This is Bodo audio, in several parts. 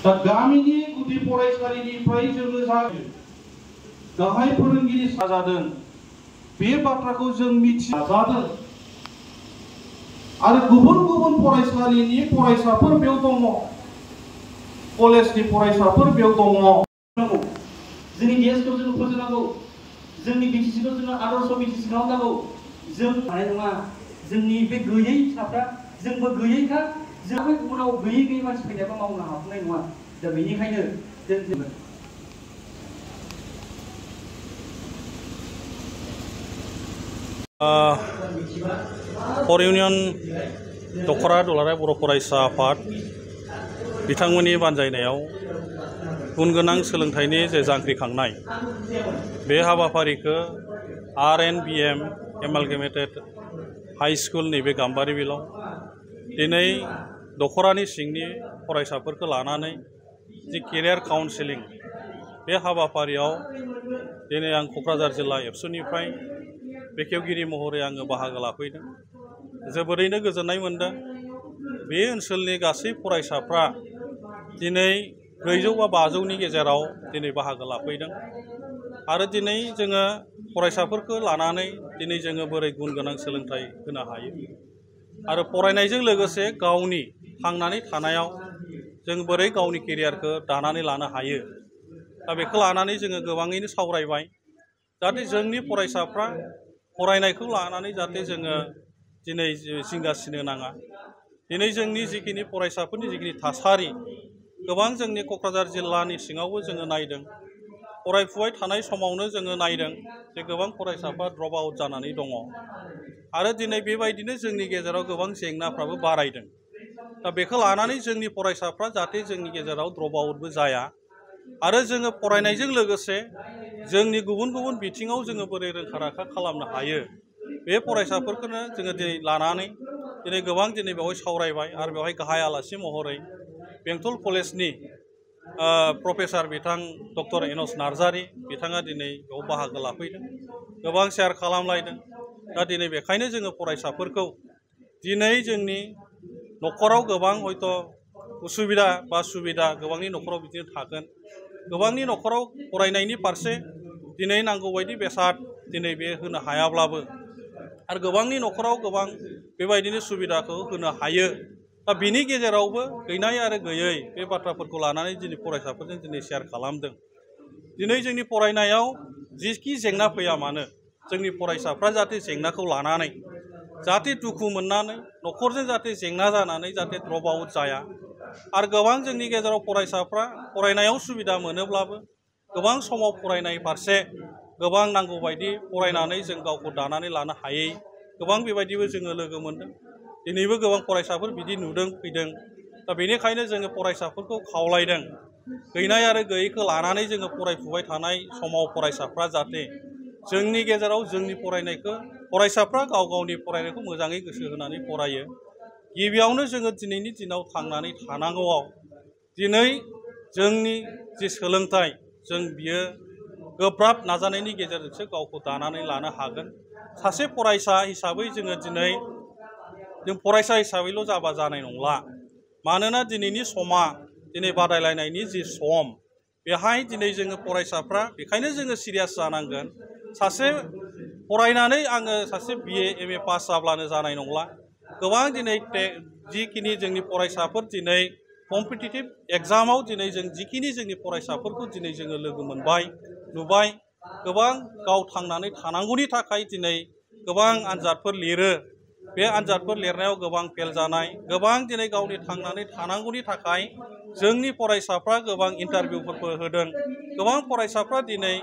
दा गामिनि गुदि फरायसालिनिफ्राय जोङो गाहाय फोरोंगिरि साजादों बे बाथ्राखौ जों मिथिजादों आरो गुबुन गुबुन फरायसालिनि फरायसाफोर बेयाव दङ कलेजनि फरायसाफोर बेयाव दङ जोंनि देशखौ जों फोजोबनांगौ जोंनि बिटिसिखौ जों आदर्श बिटिसि खालामनांगौ जों हानाय नङा जोंनि बे गैयै फिसाफ्रा जोंबो गैयैखा जोंबो उनाव गैयै मानसि फैनायाबो मावनो हाफुंनाय नङा दा बेनिखायनो जों बर इउनियन दखरा दुलाराय बर' फरायसा आफाद बिथांमोननि बानजायनायाव गुनगोनां सोलोंथाइनि जे जांख्रिखांनाय बे हाबाफारिखौ RNBM एमालगेमेटेड हाई स्कुल नैबे गाम्बारि बिलाव दिनै दखरानि सिंनि फरायसाफोरखौ लानानै जि केरियार काउन्सिलिं बे हाबाफारियाव दिनै आं क'क्राझार जिल्ला एबसुनिफ्राय बेखेवगिरि महरै आङो बाहागो लाफैदों जोबोरैनो गोजोननाय मोनदों बे ओनसोलनि गासै फरायसाफ्रा दिनै 400 बा 500नि गेजेराव दिनै बाहागो लाफैदों आरो दिनै जोङो फरायसाफोरखौ लानानै दिनै जोङो बोरै गुन गोनां सोलोंथाइ होनो हायो आरो फरायनायजों लोगोसे गावनि थांनानै थानायाव जों बोरै गावनि केरियारखौ दानानै लानो हायो दा बेखौ लानानै जोङो गोबाङैनो सावरायबाय जाहाथे जोंनि फरायसाफ्रा फरायनायखौ लानानै जाहाथे जोङो दिनै जिंगासिनो नाङा दिनै जोंनि जिखिनि फरायसाफोरनि जिखिनि थासारि गोबां जोंनि क'क्राझार जिल्लानि सिङावबो जोङो नायदों फरायफुबाय थानाय समावनो जोङो नायदों जे गोबां फरायसाफ्रा ड्रप आउट जानानै दङ आरो दिनै बेबायदिनो जोंनि गेजेराव गोबां जेंनाफ्राबो बारायदों दा बेखौ लानानै जोंनि फरायसाफ्रा जाहाथे जोंनि गेजेराव ड्रप आउटबो जाया आरो जोङो फरायनायजों लोगोसे जोंनि गुबुन गुबुन बिथिङाव जोङो बोरै रोंखा राखा खालामनो हायो बे फरायसाफोरखौनो जोङो दिनै लानानै दिनै गोबां दिनै बेवहाय सावरायबाय आरो बेवहाय गाहाय आलासि महरै बेंटल कलेजनि प्रफेसर बिथां डक्टर एनस नार्जारी बिथाङा दिनै बेयाव बाहागो लाफैदों गोबां शेयार खालामलायदों दा दिनै बेखायनो जोङो फरायसाफोरखौ दिनै जोंनि न'खराव गोबां हयथ' उसुबिदा बा सुबिदा गोबांनि न'खराव बिदिनो थागोन गोबांनि न'खराव फरायनायनि फारसे दिनै नांगौबायदि बेसाद दिनै बे होनो हायाब्लाबो आरो गोबांनि न'खराव गोबां बेबायदिनो सुबिदाखौ होनो हायो दा बिनि गेजेरावबो गैनाय आरो गैयै बे बाथ्राफोरखौ लानानै दिनै फरायसाफोरजों दिनै शेयार खालामदों दिनै जोंनि फरायनायाव जिखि जेंना फैया मानो जोंनि फरायसाफ्रा जाहाथे जेंनाखौ लानानै जाहाथे दुखु मोननानै न'खरजों जाहाथे जेंना जानानै जाहाथे ड्रप आउट जाया आरो गोबां जोंनि गेजेराव फरायसाफ्रा फरायनायाव सुबिदा मोनोब्लाबो गोबां समाव फरायनाय फारसे गोबां नांगौबायदि फरायनानै जों गावखौ दानानै लानो हायै गोबां बेबायदिबो जोङो लोगो मोनदों दिनैबो गोबां फरायसाफोर बिदि नुदों फैदों दा बेनिखायनो जोङो फरायसाफोरखौ खावलायदों गैनाय आरो गैयैखौ लानानै जोङो फरायफुबाय थानाय समाव फरायसाफ्रा जाहाथे जोंनि गेजेराव जोंनि फरायनायखौ फरायसाफ्रा गाव गावनि फरायनायखौ मोजाङै गोसो होनानै फरायो गिबियावनो जोङो दिनैनि दिनाव थांनानै थानांगौआव दिनै जोंनि जि सोलोंथाइ जों बियो गोब्राब नाजानायनि गेजेरजोंसो गावखौ दानानै लानो हागोन सासे फरायसा हिसाबै जोङो दिनै जों फरायसा हिसाबैल' जाबा जानाय नंला मानोना दिनैनि समा दिनै बादायलायनायनि जि सम बेहाय दिनै जोङो फरायसाफ्रा बेखायनो जोङो सिरियास जानांगोन सासे फरायनानै आङो सासे BA MA पास जाब्लानो जानाय नंला गोबां दिनै जिखिनि जोंनि फरायसाफोर दिनै कम्पिटिटिभ एग्जामाव दिनै जों जिखिनि जोंनि फरायसाफोरखौ दिनै जोङो लोगो मोनबाय नुबाय गोबां गाव थांनानै थानांगौनि थाखाय दिनै गोबां आनजादफोर लिरो बे आनजादफोर लिरनायाव गोबां फेल जानाय गोबां दिनै गावनि थांनानै थानांगौनि थाखाय जोंनि फरायसाफ्रा गोबां इन्टारभिउफोरबो होदों गोबां फरायसाफ्रा दिनै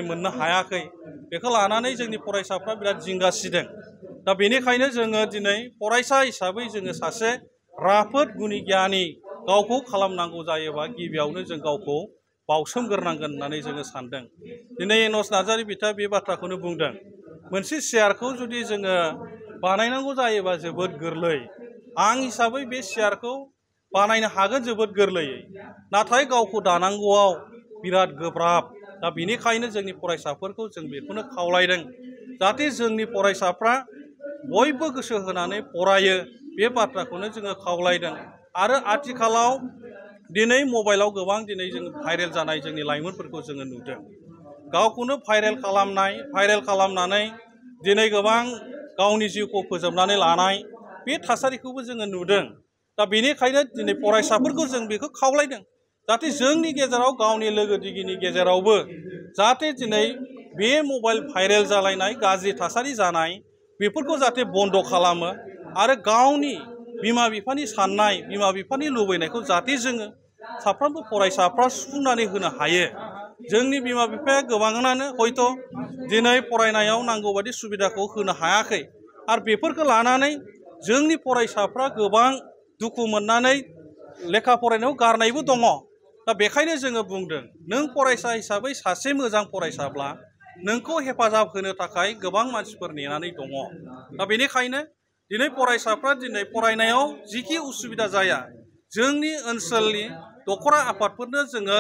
मोननो हायाखै बेखौ लानानै जोंनि फरायसाफ्रा बिराद जिंगा सिदों दा बेनिखायनो जोङो दिनै फरायसा हिसाबै जोङो सासे राफोद गुनि गियानि गावखौ खालामनांगौ जायोबा गिबियावनो जों गावखौ बावसोमग्रोनांगोन होननानै जोङो सानदों दिनै एनस नार्जारी बिथाङा बे बाथ्राखौनो बुंदों मोनसे चेयारखौ जुदि जोङो बानायनांगौ जायोबा जोबोद गोरलै आं हिसाबै बे चेयारखौ बानायनो हागोन जोबोद गोरलैयै नाथाय गावखौ दानांगौआव बिराद गोब्राब दा बेनिखायनो जोंनि फरायसाफोरखौ जों बेखौनो खावलायदों जाहाथे जोंनि फरायसाफ्रा बयबो गोसो होनानै फरायो बे बाथ्राखौनो जोङो खावलायदों आरो आथिखालाव दिनै मबाइलाव गोबां दिनै जों भाइरेल जानाय जोंनि लाइमोनफोरखौ जोङो नुदों गावखौनो भाइरेल खालामनानै दिनै गोबां गावनि जिउखौ फोजोबनानै लानाय बे थासारिखौबो जोङो नुदों दा बेनिखायनो दिनै फरायसाफोरखौ जों बेखौ खावलायदों जाहाथे जोंनि गेजेराव गावनि लोगो दिगिनि गेजेरावबो जाहाथे दिनै बे मबाइल भाइरेल जालायनाय गाज्रि थासारि जानाय बेफोरखौ जाहाथे बन्द खालामो आरो गावनि बिमा बिफानि साननाय बिमा बिफानि लुबैनायखौ जाहाथे जोङो साफ्रोमबो फरायसाफ्रा सुफुंनानै होनो हायो जोंनि बिमा बिफाया गोबाङानो हयथ' दिनै फरायनायाव नांगौबादि सुबिदाखौ होनो हायाखै आरो बेफोरखौ लानानै जोंनि फरायसाफ्रा गोबां दुखु मोननानै लेखा फरायनायाव गारनायबो दङ दा बेखायनो जोङो बुंदों नों फरायसा हिसाबै सासे मोजां फरायसाब्ला नोंखौ हेफाजाब होनो थाखाय गोबां मानसिफोर नेनानै दङ दा बेनिखायनो दिनै फरायसाफ्रा दिनै फरायनायाव जिखि उसुबिदा जाया जोंनि ओनसोलनि दखरा आफादफोरनो जोङो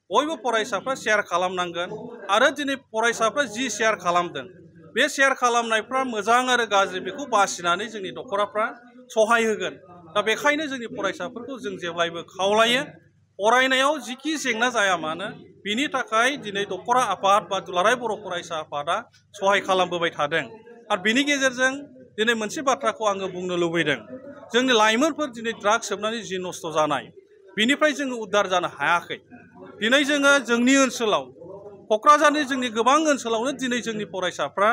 बयबो फरायसाफ्रा शेयार खालामनांगोन आरो दिनै फरायसाफ्रा जि शेयार खालामदों बे शेयार खालामनायफ्रा मोजां आरो गाज्रि बेखौ बासिनानै जोंनि दखराफ्रा सहाय होगोन दा बेखायनो जोंनि फरायसाफोरखौ जों जेब्लायबो खावलायो फरायनायाव जिखि जेंना जाया मानो बिनि थाखाय दिनै दखरा आफाद बा दुलाराय बर' फरायसा आफादा सहाय खालामबोबाय थादों आरो बिनि गेजेरजों दिनै मोनसे बाथ्राखौ आङो बुंनो लुबैदों जोंनि लाइमोनफोर दिनै ड्राग्स सोबनानै जि नस्थ' जानाय बिनिफ्राय जोङो उद्धार जानो हायाखै दिनै जोङो जोंनि ओनसोलाव क'क्राझारनि जोंनि गोबां ओनसोलावनो दिनै जोंनि फरायसाफ्रा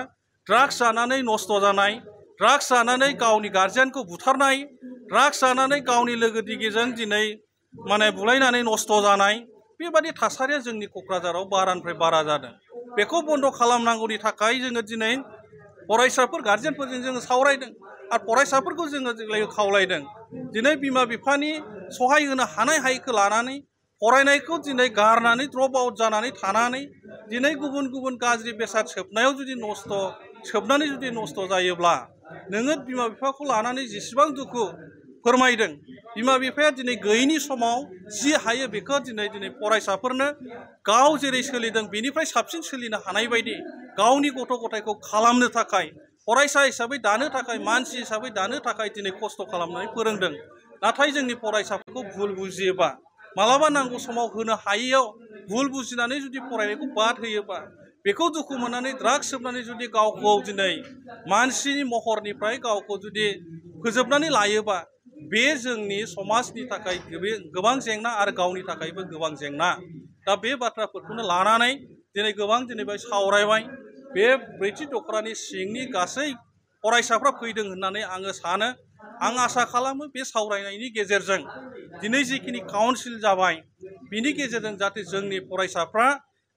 ड्राग्स जानानै नस्थ' जानाय ड्राग्स जानानै गावनि गार्जियानखौ बुथारनाय ड्राग्स जानानै गावनि लोगो दिगिजों दिनै माने बुलायनानै नस्थ' जानाय बेबादि थासारिया जोंनि क'क्राझाराव बारानिफ्राय बारा जादों बेखौ बन्द' खालामनांगौनि थाखाय जोङो दिनै फरायसाफोर गार्जियानफोरजों जोङो सावरायदों आरो फरायसाफोरखौ जोङो जेब्लायबो खावलायदों दिनै बिमा बिफानि सहाय होनो हानाय हायखौ लानानै फरायनायखौ दिनै गारनानै ड्रप आउट जानानै थानानै दिनै गुबुन गुबुन गाज्रि बेसाद सोबनायाव जुदि सोबनानै जुदि नस्थ' जायोब्ला नोङो बिमा बिफाखौ लानानै जेसेबां दुखु फोरमायदों बिमा बिफाया दिनै गैयैनि समाव जि हायो बेखौ दिनै फरायसाफोरनो गाव जेरै सोलिदों बेनिफ्राय साबसिन सोलिनो हानाय बायदि गावनि गथ' गथायखौ खालामनो थाखाय फरायसा हिसाबै दानो थाखाय मानसि हिसाबै दानो थाखाय दिनै खस्थ' खालामनानै फोरोंदों नाथाय जोंनि फरायसाफोरखौ भुल बुजियोबा मालाबा नांगौ समाव होनो हायैयाव भुल बुजिनानै जुदि फरायनायखौ बाद होयोबा बेखौ दुखु मोननानै ड्राग्स सोबनानै जुदि गावखौ दिनै मानसिनि महरनिफ्राय गावखौ जुदि फोजोबनानै लायोबा बे जोंनि समाजनि थाखाय गोबां जेंना आरो गावनि थाखायबो गोबां जेंना दा बे बाथ्राफोरखौनो लानानै दिनै गोबां दिनै सावरायबाय बे ब्रैथि दखरानि सिंनि गासै फरायसाफ्रा फैदों होननानै आङो सानो आं आसा खालामो बे सावरायनायनि गेजेरजों दिनै जिखिनि काउन्सिल जाबाय बिनि गेजेरजों जाहाथे जोंनि फरायसाफ्रा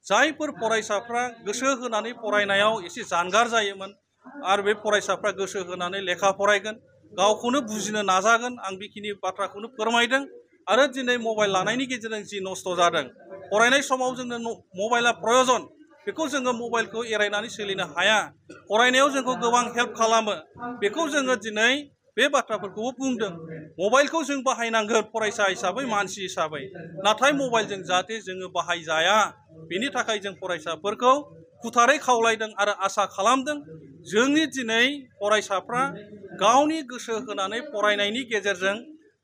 जायफोर फरायसाफ्रा गोसो होनानै फरायनायाव एसे जानगार जायोमोन आरो बे फरायसाफ्रा गोसो होनानै लेखा फरायगोन गावखौनो बुजिनो नाजागोन आं बेखिनि बाथ्राखौनो फोरमायदों आरो दिनै मबाइल लानायनि गेजेरजों जि नस्थ' जादों फरायनाय समाव जोंनो मबाइला प्रयजन बेखौ जोङो मबाइलखौ एरायनानै सोलिनो हाया फरायनायाव जोंखौ गोबां हेल्प खालामो बेखौ जोङो दिनै बे बाथ्राफोरखौबो बुंदों मबाइलखौ जों बाहायनांगोन फरायसा हिसाबै मानसि हिसाबै नाथाय मबाइलजों जाहाथे जोङो बाहायजाया बेनि थाखाय जों फरायसाफोरखौ खुथारै खावलायदों आरो आसा खालामदों जोंनि दिनै फरायसाफ्रा गावनि गोसो होनानै फरायनायनि गेजेरजों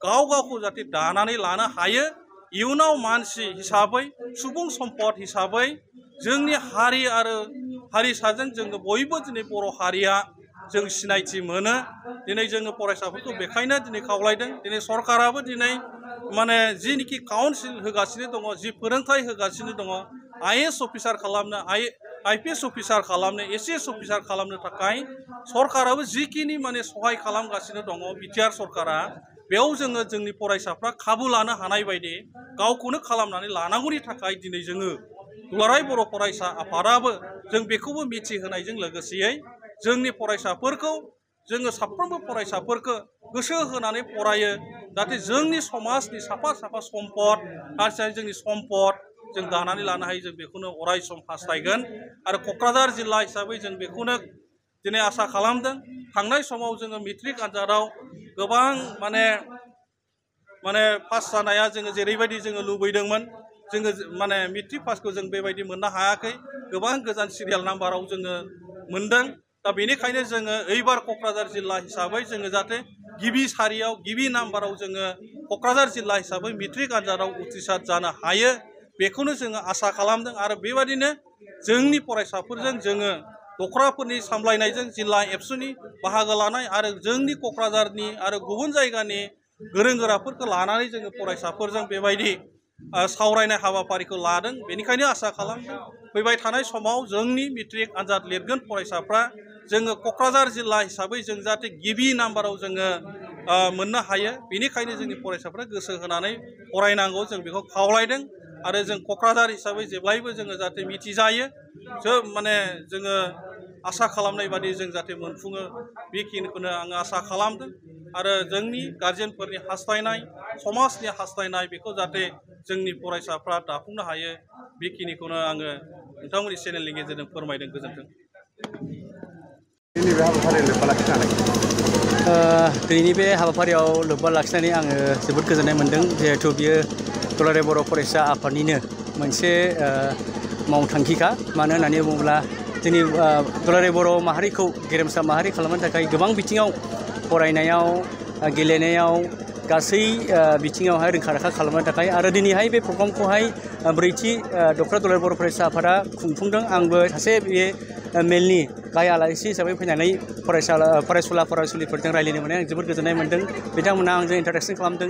गावखौ जाहाथे दानानै लानो हायो इयुनाव मानसि हिसाबै सुबुं सम्पद हिसाबै जोंनि हारि आरो हारिसाजों जोङो बयबो दिनै बर' हारिया जों सिनायथि मोनो दिनै जोङो फरायसाफोरखौ बेखायनो दिनै खावलायदों दिनै सरकाराबो दिनै माने जिनिखि काउन्सिल होगासिनो दङ जि फोरोंथाइ होगासिनो दङ IAS अफिसार खालामनो IPS अफिसार खालामनो ACS अफिसार खालामनो थाखाय सरकाराबो जिखिनि माने सहाय खालामगासिनो दङ बिटिआर सरकारा बेयाव जोङो जोंनि फरायसाफ्रा खाबु लानो हानाय बायदि गावखौनो खालामनानै लानांगौनि थाखाय दिनै जोङो दुलाराय बर' फरायसा आफादाबो जों बेखौबो मिथिहोनायजों लोगोसेयै जोंनि फरायसाफोरखौ जोङो साफ्रोमबो फरायसाफोरखौ गोसो होनानै फरायो जाहाथे जोंनि समाजनि साफा साफा सम्पद हारिसानि जोंनि सम्पद जों दानानै लानो हायो जों बेखौनो अराय सम हास्थायगोन आरो क'क्राझार जिल्ला हिसाबै जों बेखौनो दिनै आसा खालामदों थांनाय समाव जोङो मेट्रिक आनजादाव गोबां माने पास जानाया जोङो जेरैबायदि जोङो लुबैदोंमोन जोङो माने मेट्रिक पासखौ जों बेबायदि मोननो हायाखै गोबां गोजान सिरियाल नाम्बाराव जोङो मोनदों दा बेनिखायनो जोङो एइबार क'क्राझार जिल्ला हिसाबै जोङो जाहाथे गिबि सारियाव गिबि नाम्बाराव जोङो क'क्राझार जिल्ला हिसाबै मेट्रिक आनजादाव उथ्रिसार जानो हायो बेखौनो जोङो आसा खालामदों आरो बेबादिनो जोंनि फरायसाफोरजों जोङो दखराफोरनि सामलायनायजों जिल्ला एबसुनि बाहागो लानाय आरो जोंनि क'क्राझारनि आरो गुबुन जायगानि गोरों गोराफोरखौ लानानै जोङो फरायसाफोरजों बेबायदि सावरायनाय हाबाफारिखौ लादों बेनिखायनो आसा खालामदों फैबाय थानाय समाव जोंनि मेट्रिक आनजाद लिरगोन फरायसाफ्रा जोङो क'क्राझार जिल्ला हिसाबै जों जाहाथे गिबि नाम्बाराव जोङो मोननो हायो बेनिखायनो जोंनि फरायसाफ्रा गोसो होनानै फरायनांगौ जों बेखौ खावलायदों आरो जों क'क्राझार हिसाबै जेब्लायबो जोङो जाहाथे मिथिजायो माने जोङो आसा खालामनाय बादि जों जाहाथे मोनफुङो बेखिनिखौनो आङो आसा खालामदों आरो जोंनि गार्जेनफोरनि हास्थायनाय समाजनि हास्थायनाय बेखौ जाहाथे जोंनि फरायसाफ्रा दाफुंनो हायो बेखिनिखौनो आङो नोंथांमोननि चेनेलनि गेजेरजों फोरमायदों गोजोन्थों। दिनैनि बे हाबाफारियाव लोब्बा लाखिनानै आङो जोबोद गोजोननाय मोन्दों जिहेथु बियो दुलाराय बर' फरायसा आफादनिनो मोनसे मावथांखिखा मानो होननानै बुङोब्ला जोंनि दुलाराय बर' माहारिखौ गेरेमसा माहारि खालामनो थाखाय गोबां बिथिङाव फरायनायाव गेलेनायाव गासै बिथिङावहाय रोंखा राखा खालामनो थाखाय आरो दिनैहाय बे प्रग्रामखौहाय ब्रैथि डक्टर दुलाराय बर' फरायसा आफादा खुंफुंदों आंबो सासे बे मेलनि गाहाय आलासि हिसाबै फैनानै फरायसुला फरायसुलिफोरजों रायज्लायनो मोननानै आं जोबोद गोजोननाय मोन्दों बिथांमोना आंजों इन्टारेक्सन खालामदों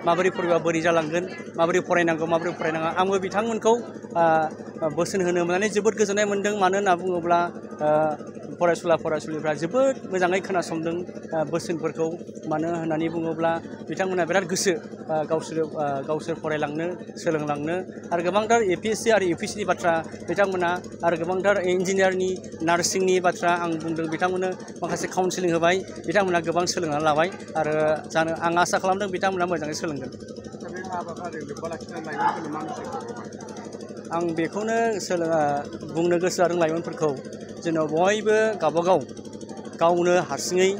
माबोरै फरायबा बोरै जालांगोन माबोरै फरायनांगौ माबोरै फरायनाङा आंबो बिथांमोनखौ बोसोन होनो मोननानै जोबोद गोजोननाय मोन्दों मानो होनना बुङोब्ला फरायसुला फरायसुलिफ्रा जोबोद मोजाङै खोनासंदों बोसोनफोरखौ मानो होननानै बुङोब्ला बिथांमोना बिराद गोसो गावसोर फरायलांनो सोलोंलांनो आरो गोबांथार APSC आरो UPSCनि बाथ्रा बिथांमोना आरो गोबांथार इन्जिनियारनि नार्सिंनि बाथ्रा आं बुंदों बिथांमोननो माखासे काउन्सिलिं होबाय बिथांमोना गोबां सोलोंनानै लाबाय आरो आं आसा खालामदों बिथांमोना मोजाङै सोलोंगोन। आं बेखौनो बुंनो गोसो जादों लाइमोनफोरखौ जेन' बयबो गावनो हारसिङै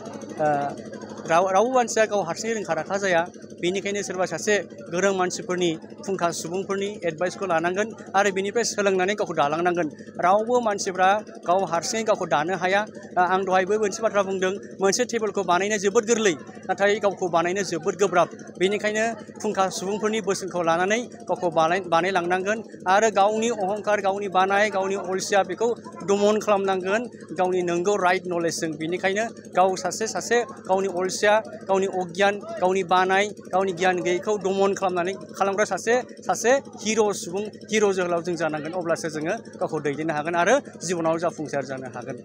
रावबो मानसिया गाव हारसिङै रोंखा राखा जाया बेनिखायनो सोरबा सासे गोरों मानसिफोरनि फुंखा सुबुंफोरनि एडभाइसखौ लानांगोन आरो बेनिफ्राय सोलोंनानै गावखौ दालांनांगोन रावबो मानसिफ्रा गाव हारसिङै गावखौ दानो हाया आं दहायबो मोनसे बाथ्रा बुंदों मोनसे टेबोलखौ बानायनो जोबोद गोरलै नाथाय गावखौ बानायनो जोबोद गोब्राब बेनिखायनो फुंखा सुबुंफोरनि बोसोनखौ लानानै गावखौ बानायलांनांगोन आरो गावनि अहंकार गावनि बानाय गावनि अलसिया बेखौ दमन खालामनांगोन गावनि नंगौ राइट नलेजजों बेनिखायनो गाव सासे गावनि अलसिया गावनि अगियान गावनि बानाय गावनि गियान गैयैखौ दमन खालामग्रा सासे हिर' जोहोलाव जों जानांगोन अब्लासो जोङो गावखौ दैदेननो हागोन आरो जिबनाव जाफुंसार जानो हागोन।